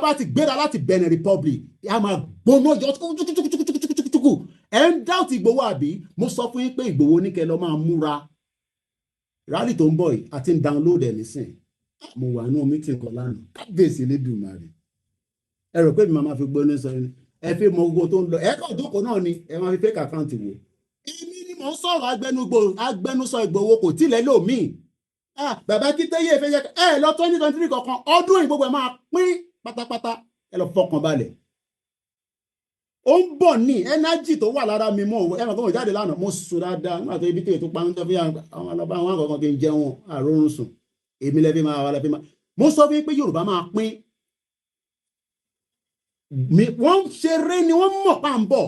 A bá ti gbéra láti Benin Republic, a máa gbóná yọ tukutukutukutukutukutuku. Ẹ ń doubt Ìgbòho àbí? Mo sọ fún yín pé Ìgbòho ní kẹ́ lọ máa múra rally tó ń bọ̀ yìí àti ń download ẹ̀ nísìn. Mo wà nínú meeting kan lánàá, kábíyèsí Elédùmarè. Ẹ rò pé mi máa fi gbóná sọ ni? Ẹ fi mọ gbogbo tó ń lọ. Ẹ kàn jókòó náà ni, ẹ máa fi fake account wò. Èmi ni mò ń sọ̀rọ̀, agbẹnusọ Ìgbòho kò tilẹ̀ lómìn. Ah, bàbá Akíntóyè fẹ́ yẹ ẹ lọ 2023 kankan ọdún yìí, gbogbo ẹ máa pín pátápátá. Ẹ lọ fọkàn balẹ̀, ó ń bọ̀ ní energy tó wà lára mi mọ́. Ẹ mọ̀ kó mo jáde lánàá, mo sùn dáadáa nígbà tó ibi tí ètò pa ń tọ́ fi àwọn ọlọ́ba àwọn àkọ́kọ́ kí n jẹun àrórun sùn. Èmi lẹ́bí máa wà lẹ́bí máa. Mo sọ fún yín pé Yorùbá máa pín mi. Wọ́n ń ṣeré ni, wọ́n mọ̀ pa ń bọ̀.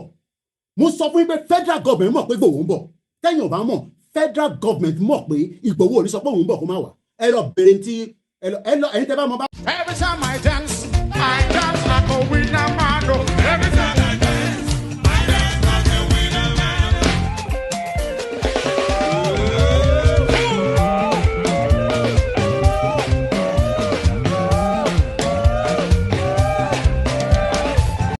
Mo sọ fún yín pé federal government mọ̀ pé Ìgbòho ń bọ̀. Tẹ́yìn ò bá mọ̀, federal government mọ̀ pé Ìgbòho ò ní sọ pé òun ń bọ̀ kó má wà. Ẹ lọ bèrè tí ẹ lọ, ẹ̀yin tẹ́ bá mọ̀ bá. Every time I dance,